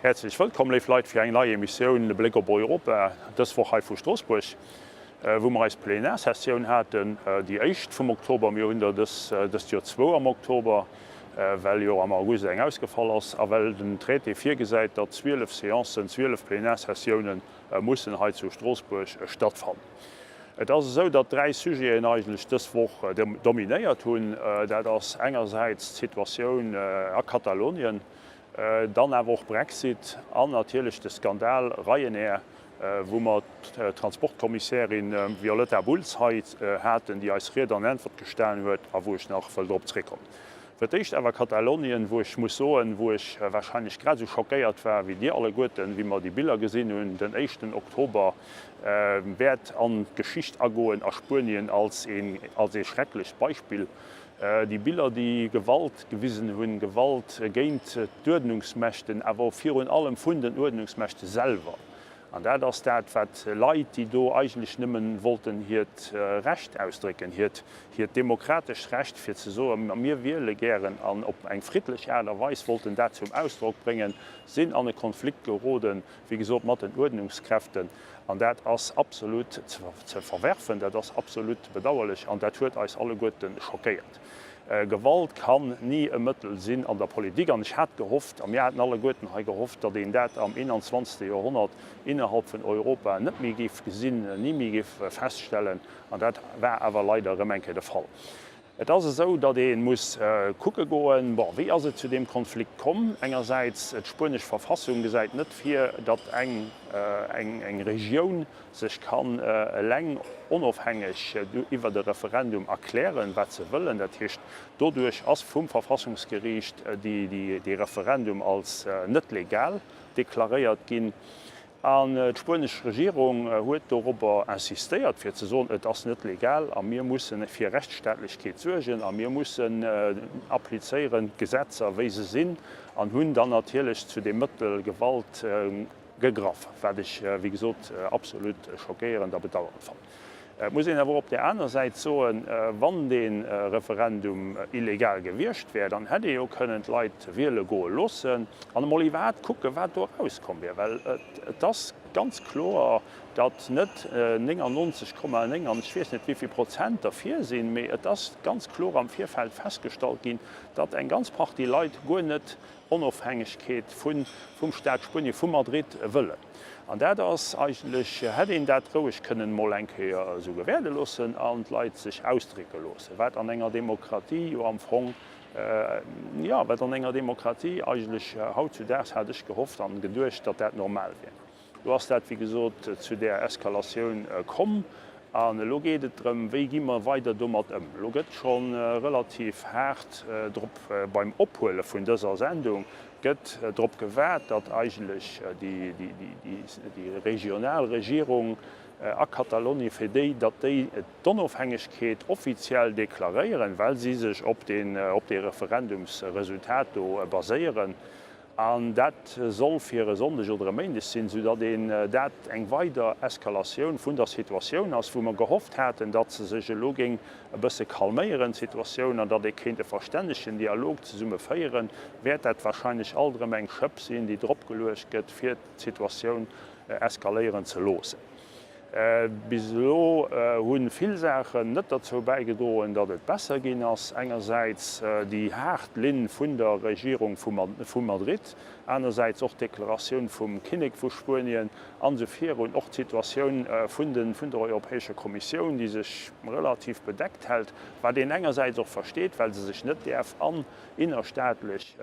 Häerzlech wëllkomm, léif Leit, fir eng nei Emissioun Bléck op Europa, dës Woch hei vu Stroossbuerg, wou mer eis Plenarsessioun haten, déi éischt vum Oktober. Mir hunn der dëst Joer zwou am Oktober, well jo am August eng ausgefall ass a well den Traité virgesäit, datt 12 Seancen, 12 Plenarsessiounen mussen hei zu Stroossbuerg stattfannen. Et ass esou, datt dräi Sujeten eigentlech dës Woch dominéiert hunn. Dat ass engersäits d'Situatioun a Katalonien, dann awer och Brexit an natierlech de Skandal Ryanair, wou mer d'Transportkommissärin Violetta Bulc hei haten, déi eis Ried an Äntwert gestan huet a wou ech nach wëll drop zréckkommen. Fir d'éischt awer Katalonien, wou ech muss soen, wou ech wahrscheinlech grad esou schockéiert war wéi Dir alleguerten, wéi mer déi Biller gesinn hunn den éischten Oktober, wäert an d'Geschicht agoen a Spuenien als een als ee schrecklecht Beispill. Déi Biller, déi Gewalt gewisen hunn, Gewalt géint d'Uerdnungsmächten, awer och virun allem vun den Uerdnungsmächte selwer. An dat ass dat, wat Leit, déi do eigentlech nëmmen wollten hiert Recht ausdrécken, hiert, hiert demokratescht Recht, fir ze soen, ma mir wiele gären, an op eng friddlech Aart a Weis wollten dat zum Ausdrock bréngen, sinn an e Konflikt geroden, wéi gesot, mat den Uerdnungskräften. An dat ass absolut ze verwerfen, dat ass absolut bedauerlech an dat huet eis alleguerte schockéiert. Gewalt kann ni e Mëttel sinn an der Politik. An ech hat gehofft, a mir haten alleguerten hei gehofft, datt een dat am 21. Joerhonnert innerhalb vun Europa net méi géif gesinn, ni méi géif feststellen. An dat war awer leider erëm eng Kéier de Fall. Et ass esou, datt ee muss kucke goen, bon, wéi ass et zu deem Konflikt komm? Engersäits, d'spuenesch Verfassung gesäit net vir, datt eng eng Regioun sech kann eleng onofhängeg iwwert e Referendum erklären, wat se wëllen. Dat heescht, doduerch ass vum Verfassungsgeriicht dee Referendum als net legal deklaréiert ginn. An d'spuenesch Regierung huet dorobber insistéiert, fir ze soen, et ass net legal a mir mussen fir Rechtsstaatlechkeet suergen a mir mussen applizéieren d'Gesetzer, wéi se sinn, an hunn dann natierlech zu deem Mëttel Gewalt Gegraff, wat ech, wéi gesot, absolut schockéierend a bedauernd fannen. Et muss een awer och op där aner Säit soen, wann dee Referendum illegal gewiescht wär, dann hätt ee jo kënnen d'Leit wiele goe loossen an emol iwwerhaapt kucken, wat do erauskomm wier. Well et ass ganz kloer, datt net 99,9 an ech weess net wéi vill Prozent derfir sinn, mee et ass ganz kloer am Virfeld festgestallt ginn, datt eng ganz Partie Leit guer net Onofhängegkeet vun vum Staat Spuenien, vu Madrid wëllen. An dat ass eigentlech, hätt een dat roueg kënnen emol eng Kéier esou gewäerde loossen an d'Leit sech ausdrécke loossen, wat an enger Demokratie jo am Fong, jo, wat an enger Demokratie eigentlech hautzudaags, hat ech gehofft an geduecht, datt dat normal wier. Lo ass dat, wéi gesot, zu där Eskalatioun komm. An elo geet et drëm, wéi gi mer weider domat ëm. Elo gëtt scho relativ haart drop, beim Ophuele vun dëser Sendung gëtt drop gewaart, datt eigentlech déi regional Regierung a Katalonie, fir déi, datt déi d'Onofhängegkeet offiziell deklaréieren, well si sech op dee Referendumsresultat do baséieren. An dat soll fir e Sonndeg oder e Méindeg sinn, soudatt een dat eng weider Eskalatioun vun der Situatioun ass, wou mer gehofft haten, datt se sech elo géing e bësse calméieren, d'Situatioun, an datt ee kéint e verstännegen Dialog zesumme féieren, wäert dat wahrscheinlech alt erëm eng Schëpp sinn, déi dropgeluecht gëtt, fir d'Situatioun eskaléieren ze loossen. Bis elo hu vill Saachen net derzou bäigedroen, datt et besser ginn ass. Engersäits déi haart Linn vun der Regierung vu Madrid, anersäits och d'Deklaratioun vum Kinnek vu Spuenien an esou virun. Och d'Situatioun vun der Europäescher Kommissioun, déi sech relativ bedeckt hält, wat een engersäits och versteet, well se sech net däerf an innerstaatlech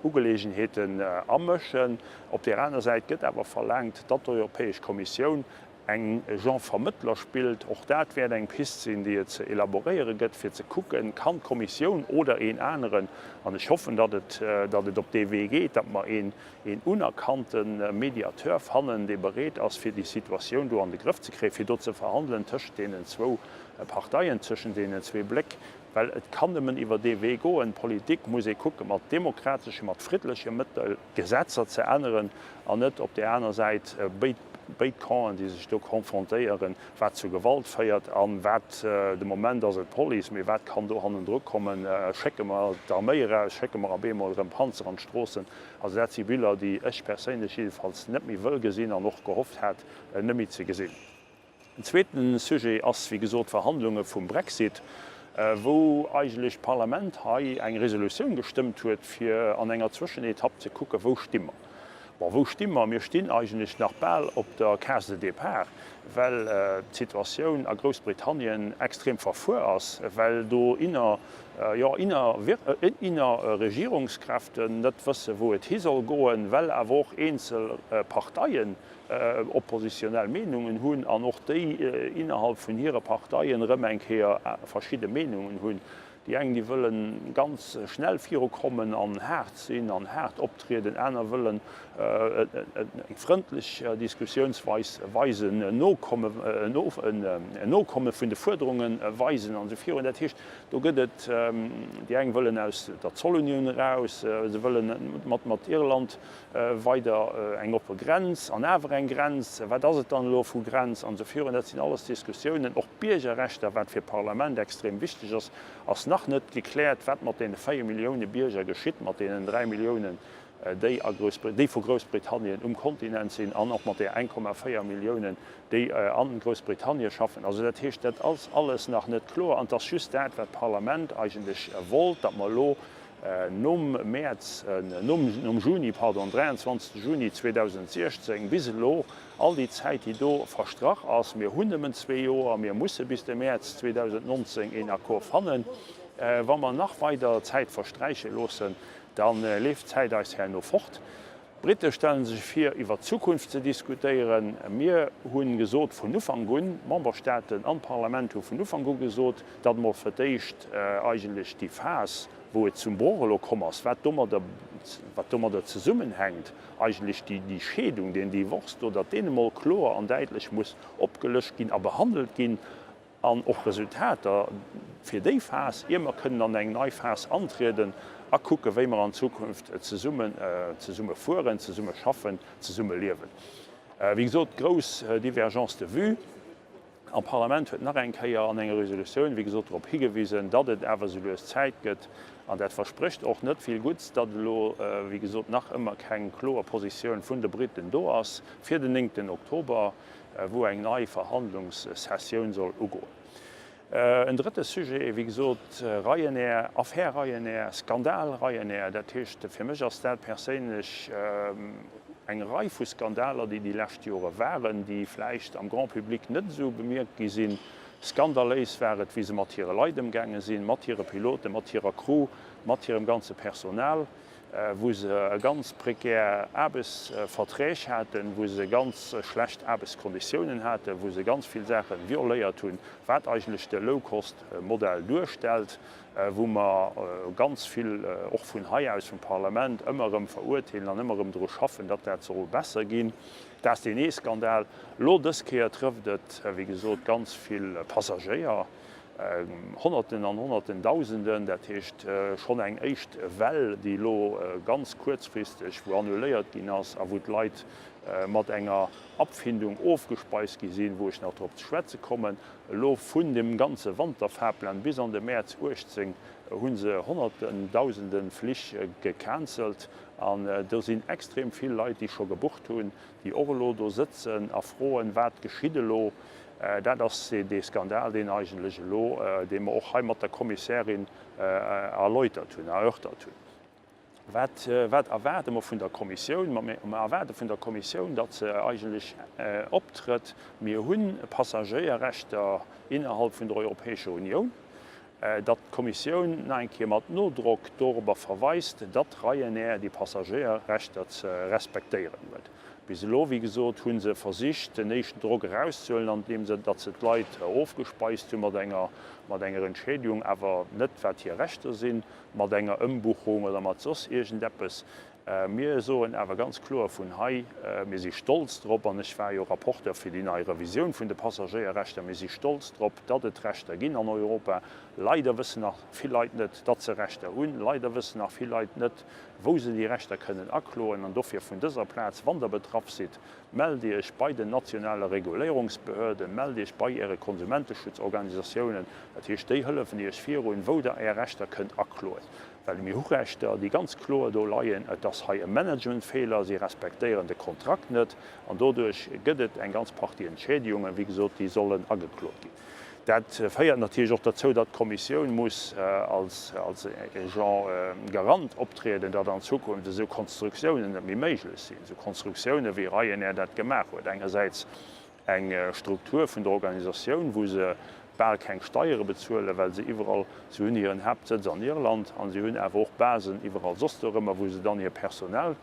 Ugeleegenheeten amëschen. Op där aner Säit gëtt awer verlaangt, datt d'Europäesch Kommissioun eng Genre Vermëttler spillt. Och dat wäert eng Pist sinn, déi et ze elaboréiere gëtt, fir ze kucken, Kann d'Kommissioun oder een aneren, an ech hoffen, datt et, datt et op dee Wee geet, datt mer een, een unerkannte Mediateur fannen, dee bereet ass, fir déi Situatioun do an de Grëff ze kréien, fir do ze verhandelen tëschent deenen zwou Parteien, tëschent deenen zwee Bléck, Well et kann nëmmen iwwer dee Wee goen. Politik muss ee kucke mat demokratesche, mat friddleche Mëttel Gesetzer ze änneren an net op där aner Säit béid. Béid Campen, déi sech do confrontéieren, wat zu Gewalt féiert an wat, de Moment ass et d'Police, mee wat kann do hannendru kommen? Schécke mer d'Arméi eraus? Schécke mer op eemol erëm Panzer an d'Stroossen? Also dat si Biller, déi ech perséinlech jiddefalls net méi wëll gesinn an och gehofft hat, net méi ze gesinn. En zweete Sujet ass, wéi gesot, d'Verhandlunge vum Brexit, wou eigentlech d'Parlament hei eng Resolutioun gestëmmt huet, fir an enger Zwëschenetapp ze kucken, wou sti mer. Bon, wou sti mer? Mir stinn eigentlech nach bal op der Case de départ, well d'Situatioun a Groussbritannien extrem verfuer ass, well do inner, jo, inner, inner Regierungskräften net wëssen, wou et hi soll goen, well awer och eenzel Parteien oppositionell Meenungen hunn an och déi innerhalb vun hire Parteien erëm eng Kéier verschidde Meenungen hunn. Déi eng, déi wëlle ganz schnell virukommen an haart sinn an haart optrieden, aner wëllen eng frëndlech Diskussiounsweis weisen, en Nokomme vun de Fuerderunge weisen an esou virun. Dat heescht, do gëtt et, déi eng wëllen aus der Zollunioun eraus, se wëllen mat Irland Weider eng oppe Grenz an awer eng Grenz, wat ass et dann elo vu Grenz an esou virun. Dat sinn alles Diskussiounen. Och d'Biergerrechter, wat fir d'Parlament extrem wichteg ass, ass nach net gekläert, wat mat deene 4 Millioune Bierger geschitt, mat deenen 3 Milliounen, déi a déi vu Groussbritannien um Kontinent sinn an och mat där 1,4 Milliounen, déi a Groussbritannien schaffen. Also dat heescht, dat ass alles nach net kloer an et ass just dat, wat d'Parlament eigentlech wollt, datt mer elo Nom Mäerz, nom Juni, pardon, 23. Juni 2016 bis elo, all déi Zäit, déi do verstrach ass, mir hunn nëmmen zwee Joer, mir musse bis de Mäerz 2019 een Accord fannen. Wa mer nach weider Zäit versträiche loossen, da leeft d'Zäit eis herno fort. D'Britte stelle sech vir, iwwer d'Zukunft ze diskutéieren. Mir hu gesot vun Ufank un, d'Memberstaaten an d'Parlament hu vun Ufank u gesot, datt mol fir d'éischt eigentlech déi Phas, wou et zum Broch elo komm ass, wat domadder, wat domadder zesummenhänkt, eigentlech déi, déi Scheedung, deen Divorce do, datt deen emol kloer an däitlech muss opgelëscht ginn a behandelt ginn. An och Resultater fir déi Phas, ier mer kënnen an eng nei Phas antrieden a kucken, wéi mer an Zukunft zesummen, zesumme fueren, zesumme schaffen, zesumme liewen. Wéi gesot, grouss Divergence de vues. Am Parlament huet nach eng Kéier an enger Resolutioun, wéi gesot, drop higewisen, datt et awer esou lues Zäit gëtt, an dat versprécht och net vill Gutts, datt elo, wéi gesot, nach ëmmer keng kloer Positioun vun de Briten do ass fir den néngten Oktober. wou eng nei Verhandlungssessioun soll ugoen. En drëtte Sujet, wéi gesot, Ryanair, Affär Ryanair, Skandal Ryanair. Dat heescht, fir mech ass dat perséinlech eng Rei vu Skandaler, déi déi lescht Jore waren, déi vläicht am Grand public net esou bemierkt gi sinn. Skandaléis war et, wéi se mat hire Leit ëmgaange sinn, mat hire Piloten, mat hirer Crew, mat hirem ganze Personal. wou se ganz prekär Aarbechtsverträg haten, wou se ganz schlecht Aarbechtskonditiounen haten, wou se ganz vill Saache violéiert hunn, wat eigentlech de Low-Cost-Modell duerstellt, wou mer ganz vill och vun hei aus, vum Parlament, ëmmer erëm verurteelen an ëmmer erëm dru schaffen, datt dat soll besser ginn. Dat ass deen ee Skandal. Elo dës Kéier trëfft et, wéi gesot, ganz vill Passagéier. Honnerten an Honnerten, Dausenden, dat heescht schonn eng éischt Well, déi elo ganz kuerzfristeg wou annuléiert ginn ass a wou d'Leit mat enger Abfindung ofgespeist gi sinn, wou ech nach drop ze schwätze kommen. Elo vun dem ganze Wanterfahrplan bis an de Mäerz 18 hu se Honnerten, Dausende Flich gecancelt an do sinn extrem vill Leit, déi scho gebucht hunn, déi och elo do sëtzen a froen, wat geschitt elo. Dat ass dee Skandal, deen eigentlech elo, dee mer och hei mat der Kommissärin erläutert hunn, erörtert hunn. Wat, wat erwaarde mer vun der Kommissioun? Ma mir erwaarde vun der Kommissioun, datt se eigentlech optrëtt. Mir hu Passagéierrechter innerhalb vun der Europäescher Unioun. Datt d'Kommissioun nach eng Kéier mat Nodrock dorobber verweist, datt Ryanair déi Passagéierrechter ze respektéieren huet. Bis elo, wéi gesot, hu se versicht, den éischten Drock erauszehuelen, andeem se, datt se d'Leit ofgespeist hu mat enger, mat enger Entschädigung, awer net wat hir Rechter sinn, mat enger Ëmbuchung oder mat soss iergendeppes. Mir soen awer ganz kloer vun hei, mir si stolz drop, an ech war jo Rapporteur fir déi nei Revisioun vun de Passagéierrechter, mir si stolz drop, datt et Rechter ginn an Europa. Leider wëssen nach vill Leit net, datt se Rechter hunn. Leider wëssen nach vill Leit net, wou se déi Rechter kënnen akloen. An dofir vun dëser Plaz, wann Der betraff sidd, mellt Iech bei den nationale Reguléierungsbehörden, mellt Iech bei Äre Konsumenteschutzorganisatiounen, dat heescht, déi hëllefen Iech virun, wou Der Är Rechter kënnt akloen. Well mir hu Rechter, déi ganz kloer do leien. Et ass hei e Managementfeeler, si respektéieren de Kontrakt net an doduerch gëtt et eng ganz Partie Entschädigungen, wéi gesot, déi sollen ageklot ginn. Dat féiert natierlech och derzou, datt d'Kommissioun muss als Agent garant optrieden, datt an Zukunft esou Konstruktiounen net méi méiglech sinn, esou Konstruktiounen, wéi Ryanair dat gemaach huet, engersäits Eng Struktur vun der Organisatioun, wou se bal keng Steiere bezuelen, well se iwwerall, se hunn hiren Haaptsëtz an Irland an se hunn awer och Basen iwwerall soss dorëmmer, wou se dann hir Personal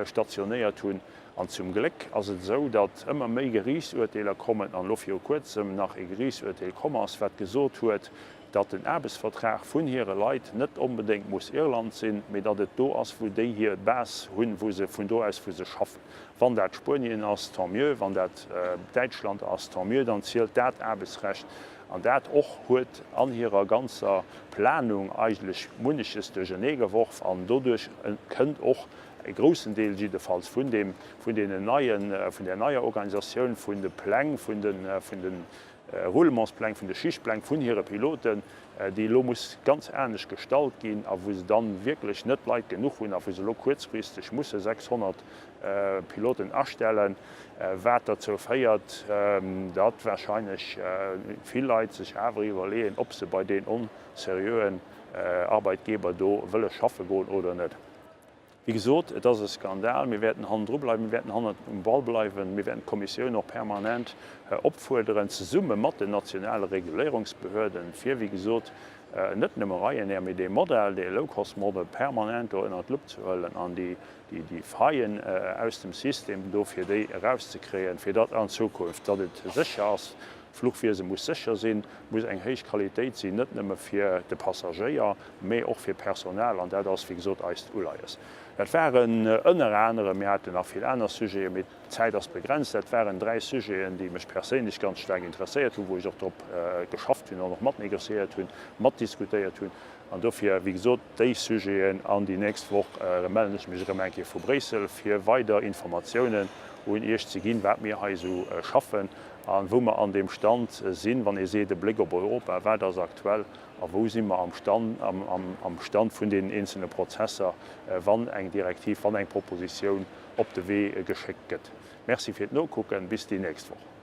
stationéiert hunn. An zum Gléck ass et esou, datt ëmmer méi Geriichtsurteeler kommen an elo viru kuerzem nach ee Geriichtsurteel komm ass, wat gesot huet, datt den Aarbechtsvertrag vun hire Leit net onbedéngt muss Irland sinn, mee datt et do ass, wou déi hir Base hunn, wou se vun do aus wou se schaffen. Wann dat Spuenien ass, tant mieux, wann dat Däitschland ass, tant mieux, dann zielt dat Aarbechtsrecht. An dat och huet an hirer ganzer Planung eigentlech munneches duerchernee geworf an doduerch kënnt och e groussen Deel jiddefalls vun deem, vun deenen neien, vun där neier Organisatioun, vun de Pläng, vun de, vun den Roulementspläng, vun de Schichtpläng vun hire Piloten, déi elo muss ganz anescht gestallt ginn a wou se dann wierklech net Leit genuch hunn a wou se elo kuerzfristeg musse 600 Piloten astellen, wat derzou féiert, datt wahrscheinlech vill Leit sech awer iwwerleeën, ob se bei deen onseriöen Arbeitgeber do wëlle schaffe goen oder net. Wéi gesot, et ass e Skandal. Mir wäerten hannendru bleiwen, mir wäerten hannert um Ball bleiwen. Mir wäerten d'Kommissioun och permanent opfuerderen, zesumme mat den nationale Reguléierungsbehörden, fir, wéi gesot, net nëmme Ryanair, mee dee Modell, dee Low-Cost-Model permanent do ënnert d'Lupp ze huelen an déi Faillen aus dem System do, fir déi erauszekréien, fir datt an Zukunft, datt et sécher ass, D'Fluchwiese muss sécher sinn, muss eng héich Qualitéit sinn, net nëmme fir de Passagéier, mee och fir d'Personal. An dat ass, wéi gesot, eist Uleies. Dat waren ënner anerem, mir haten nach vill aner Sujeten, mee d'Zäit ass begrenzt, dat waren dräi Sujeten, déi mech perséinlech ganz staark interesséiert hunn, wou ech och drop geschafft hunn an och matnégociéiert hunn, matdiskutéiert hunn. An dofir, wéi gesot, déi Sujeten. An déi nächst Woch mellen ech mech erëm eng Kéier vu Bréissel, fir weider Informatiounen un Iech ze ginn, wat mir hei esou schaffen a wou mer an deem Stand sinn, wann ee seet, e Bléck op Europa, wat ass aktuell a wou si mer am Stand, am Stand vun deenen eenzelne Prozesser, wann eng Direktiv, wann eng Propositioun op de Wee geschéckt gëtt. Merci fir d'Nokucken. Bis déi nächst Woch.